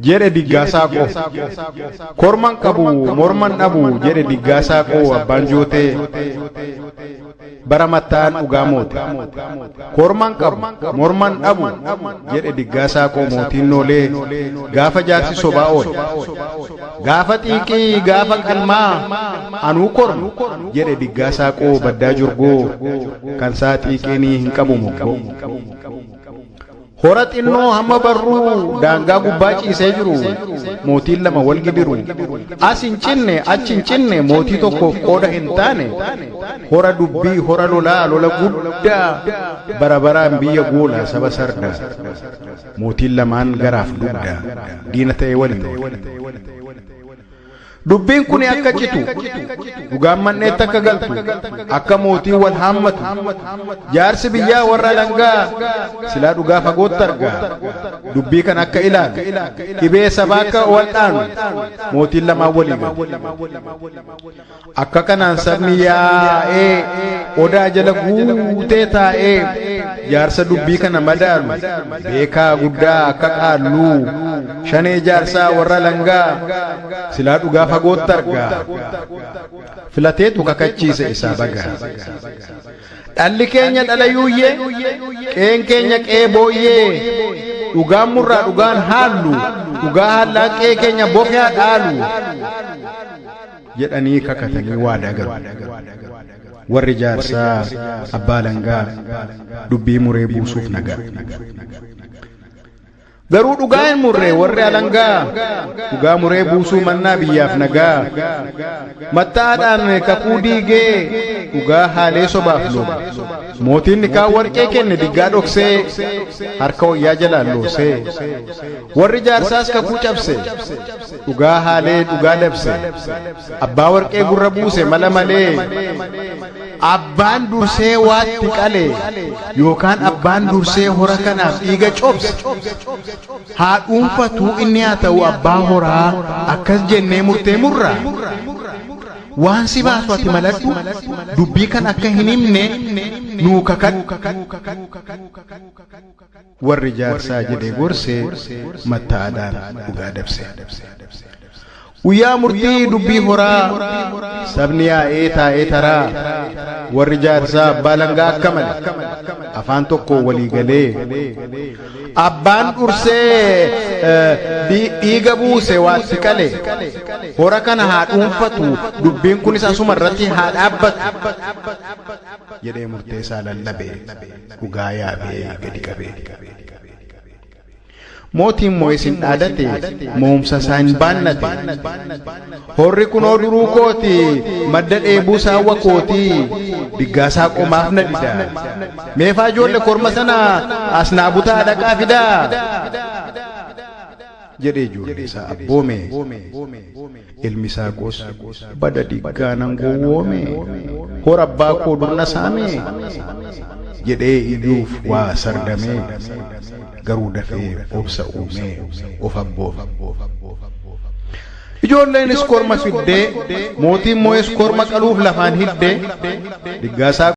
Jedhe Diggaa Saaqoo. Korman qabu morman dhabu jedhe Diggaa Saaqoo abbaan jootee bara mattaan dhugaa moote. Korman qabu morman dhabu jedhe Diggaa Saaqoo mootiin noolee gaafa jaarsi sobaa oole. Gaafa xiiqii gaafa qalmaa anuu korma jedhe Diggaa Saaqoo baddaa jorgoo kan saa xiiqiinii hin qabu moggoo. Hora xinnoo hamma barruu daangaa gubbaa ciisee jiru mootiin lama wal gidiru as hin cinne achi hin cinne mootii tokkoof qooda hin taane hora dubbii hora lolaa lola guddaa bara baraan biyya goola saba sardaa mootiin lamaan garaaf dugda diina ta'ee waliin oole. Dubbiin kun akka citu dhugaan manneetti akka galtu akka mootiin wal haammatu jaarsi biyyaa warra alangaa silaa dhugaa fagootti argaa dubbii kan akka ilaalu dhibee sabaa akka wal dhaanu mootiin lamaan walii galu. Akka kanaan sabni yaa'ee odaa jala guutee taa'ee jaarsa dubbii kana madaalu beekaa guddaa akka qaalluu shanee jaarsaa warra alangaa silaa dhugaa fagootti argaa filateetu kakachiise isaa bagaa. Dhalli keenya dhala yuuyyee qeen keenya qee booyyee dhugaan murraa dhugaan haallu dhugaa haallaan qee keenya bofee dhaalu jedhanii kakatanii waadaa galu. Warri jaarsaa abbaa alangaa dubbii muree buusuuf nagaa. Garuu dhugaa hin murre warri alangaa dhugaa muree buusuu mannaa biyyaaf nagaa. Mattaadhaan kakuu diigee dhugaa haalee sobaaf looge. Mootiin kaan warqee kenne diggaa dhoksee harka wayyaa jalaan loosee. Warri jaarsaas kakuu cabse dhugaa haalee dhugaa dabse. Abbaa warqee gurra buuse mala malee. Abbaan dursee waatti qale yookaan abbaan dursee hora kanaaf dhiiga cobse haa dhuunfatuu inni haa ta'u abbaa horaa akkas jennee murtee murraa. Waan si baasu ati maladhu dubbii kan akka hin himne nuu kakadhu. Warri jaarsaa jedhee gorsee mattaa'aadhaan dhugaa dabse. Guyyaa murtii dubbii horaa sabni yaa'ee taa'ee taraa warri jaarsaa abbaa alangaa akka male afaan tokko walii galee abbaan dursee dhiiga buuse waatti qale hora kana haa dhuunfatu dubbiin kunis asuma irratti haa dhaabbatu jedhee murtee isaa lallabee dhugaa yaabee gadi qabee. Mootiin moo isin dhaadate mo'umsa isaa hin baannate. Horri kunoo duruu kooti madda dheebuu saawwa kooti diggaasaa qomaaf na dida. Meefaa ijoollee korma sana as naa butaa dhaqaa fidaa. Jedhee ijoollee isaa abboome. Ilmi isaa qoos bada diggaa nan gowwoome. Hora abbaa koo durna saame. Jedhee iyyuuf waa sardamee. Garuu dafee obsa uumee of abboome. Ijoolleenis korma fiddee mootiin moo'es korma qaluuf lafaan hiddee diggaasaa